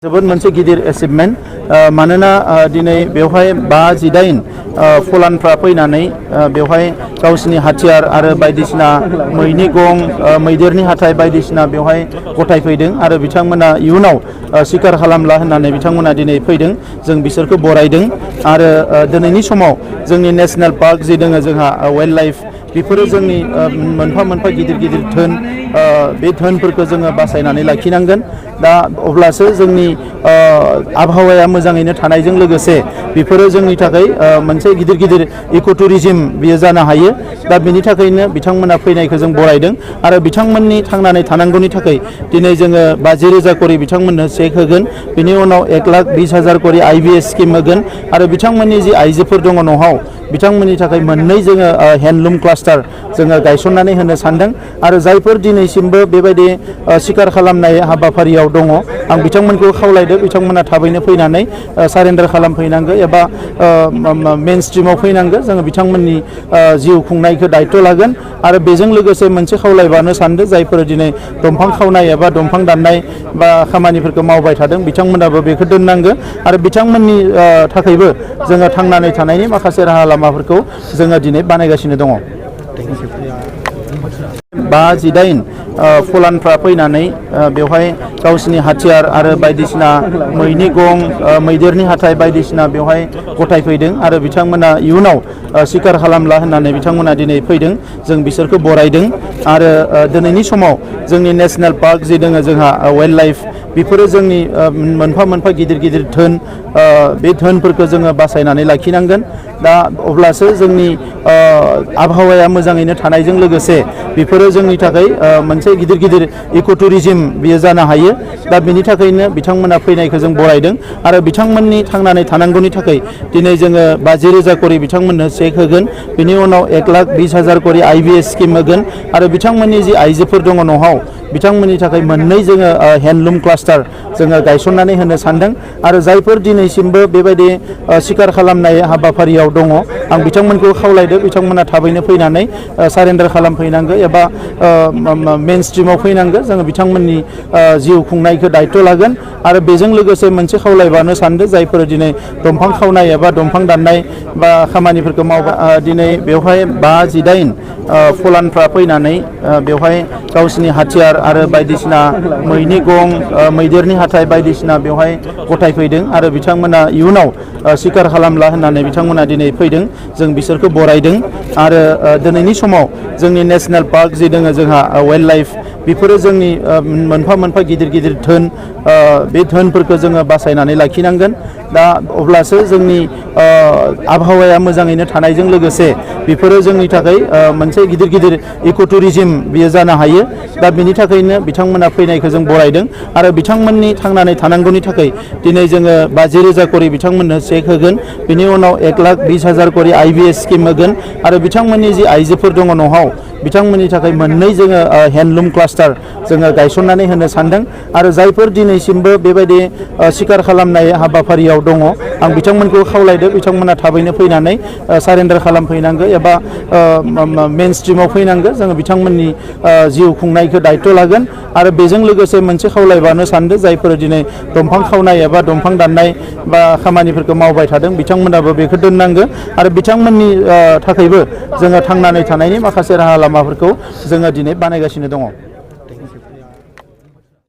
जोबोद मोनसे गिदिर एचिभमेन्ट मानोना दिनै बेवहाय 5-8 फलानफ्रा फैनानै बेवहाय गावसिनि हाथियार आरो बायदिसिना मैनि गं मैदेरनि हाथाय बायदिसिना बेवहाय गथायफैदों आरो बिथांमोना इयुनाव सिखार खालामला होननानै बिथांमोना दिनै फैदों। जों बिसोरखौ बरायदों आरो दिनैनि समाव जोंनि नेशनेल पार्क जि दङ जोंहा वाइल्ड लाइफ बेफोरो जोंनि मोनफा मोनफा गिदिर गिदिर धोन बे धोनफोरखौ जोङो बासायनानै लाखिनांगोन। दा अब्लासो जोंनि आबहावाया मोजाङैनो थानायजों लोगोसे बेफोरो जोंनि थाखाय मोनसे गिदिर गिदिर इक' टुरिज्म बियो जानो हायो। दा बिनि थाखायनो बिथांमोना फैनायखौ जों बरायदों आरो बिथांमोननि थांनानै थानांगौनि थाखाय दिनै जोङो 50,000 करि बिथांमोननो चेक होगोन। बिनि उनाव 1,20,000 करि IBS स्किम होगोन आरो बिथांमोननि जि आइजोफोर दङ न'आव बिथांमोननि थाखाय मोननै जोङो हेन्डलुम क्लास्टार जोङो गायसननानै होनो सानदों आरो जायफोर दिनैसिमबो बेबायदि सिखार खालामनाय हाबाफारियाव दङ आं बिथांमोनखौ खावलायदों बिथांमोना थाबैनो फैनानै सारेन्डार खालामफैनांगौ एबा मेन स्ट्रिमाव फैनांगौ। जोङो बिथांमोननि जिउ खुंनायखौ दायथ' लागोन आरो बेजों लोगोसे मोनसे खावलायबानो सानदों जायफोर दिनै दंफां खावनाय एबा दंफां दाननाय बा खामानिफोरखौ मावबाय थादों बिथांमोनाबो बेखौ दोननांगौ आरो बिथांमोननि थाखायबो जोङो थांनानै थानायनि माखासे राहा लामाफोरखौ जोङो दिनै बानायगासिनो दङ। 5-8 फलानफ्रा फैनानै बेवहाय गावसिनि हाथियार आरो बायदिसिना मैनि गं मैदेरनि हाथाय बायदिसिना बेवहाय गथायफैदों आरो बिथांमोना इयुनाव सिखार खालामला होननानै बिथांमोना दिनै फैदों। जों बिसोरखौ बरायदों आरो दिनैनि समाव जोंनि नेशनेल पार्क जि दङ जोंहा वाइल्ड लाइफ बेफोरो जोंनि मोनफा मोनफा गिदिर गिदिर धोन बे धोनफोरखौ जोङो बासायनानै लाखिनांगोन। दा अब्लासो जोंनि आबहावाया मोजाङैनो थानायजों लोगोसे बेफोरो जोंनि थाखाय मोनसे गिदिर गिदिर इक' टुरिज्म बियो जानो हायो। दा बिनि थाखायनो बिथांमोना फैनायखौ जों बरायदों आरो बिथांमोननि थांनानै थानांगौनि थाखाय दिनै जोङो 50,000 करि बिथांमोननो चेक होगोन। बिनि उनाव 1,20,000 करि IBS स्किम होगोन आरो बिथांमोननि जि आइजोफोर दङ न'आव बिथांमोननि थाखाय मोननै जोङो हेन्डलुम क्लास्टार जोङो गायसननानै होनो सानदों आरो जायफोर दिनैसिमबो बेबायदि सिखार खालामनाय हाबाफारियाव दङ आं बिथांमोनखौ खावलायदों बिथांमोना थाबैनो फैनानै सारेन्डार खालामफैनांगौ एबा मेन स्ट्रिमाव फैनांगौ। जोङो बिथांमोननि जिउ खुंनायखौ दायथ' लागोन आरो बेजों लोगोसे मोनसे खावलायबानो सानदों जायफोर दिनै दंफां खावनाय एबा दंफां दाननाय बा खामानिफोरखौ मावबाय दिनै बेवहाय 5-8 फलानफ्रा फैनानै बेवहाय गावसिनि हाथियार आरो बायदिसिना मैनि गं मैदेरनि हाथाय बायदिसिना बेवहाय गथायफैदों आरो बिथांमोना इयुनाव सिखार खालामला होननानै बिथांमोना दिनै फैदों। जों बिसोरखौ बरायदों आरो दिनैनि समाव जोंनि नेशनेल पार्क जि दङ जोंहा वाइल्ड लाइफ बेफोरो जोंनि मोनफा मोनफा गिदिर गिदिर धोन बे धोनफोरखौ जोङो बासायनानै लाखिनांगोन। दा अब्लासो जोंनि आबहावाया मोजाङैनो थानायजों लोगोसे बेफोरो जोंनि थाखाय मोनसे गिदिर गिदिर इक' टुरिज्म बियो जानो हायो। दा बिनि थाखायनो बिथांमोना फैनायखौ जों बरायदों आरो बिथांमोननि थांनानै थानांगौनि थाखाय दिनै जोङो 50,000 करि बिथांमोननो चेक होगोन। बिनि उनाव 1,20,000 करि IBS स्किम होगोन आरो बिथांमोननि जि आइजोफोर दङ न'आव बिथांमोननि थाखाय मोननै जोङो हेन्डलुम क्लास्टार जोङो गायसननानै होनो सानदों आरो जायफोर दिनैसिमबो बेबायदि सिखार खालामनाय हाबाफारियाव दङ आं बिथांमोनखौ खावलायदों बिथांमोना थाबैनो फैनानै सारेन्डार खालामफैनांगौ एबा मेन स्ट्रिमाव फैनांगौ। जोङो बिथांमोननि जिउ खुंनायखौ दायथ' लागोन आरो बेजों लोगोसे मोनसे खावलायबानो सानदों जायफोर दिनै दंफां खावनाय एबा दंफां दाननाय बा खामानिफोरखौ मावबाय थादों बिथांमोनाबो बेखौ दोननांगौ आरो बिथांमोननि थाखायबो जोङो थांनानै थानायनि माखासे राहा लामाफोरखौ जोङो दिनै बानायगासिनो दङ।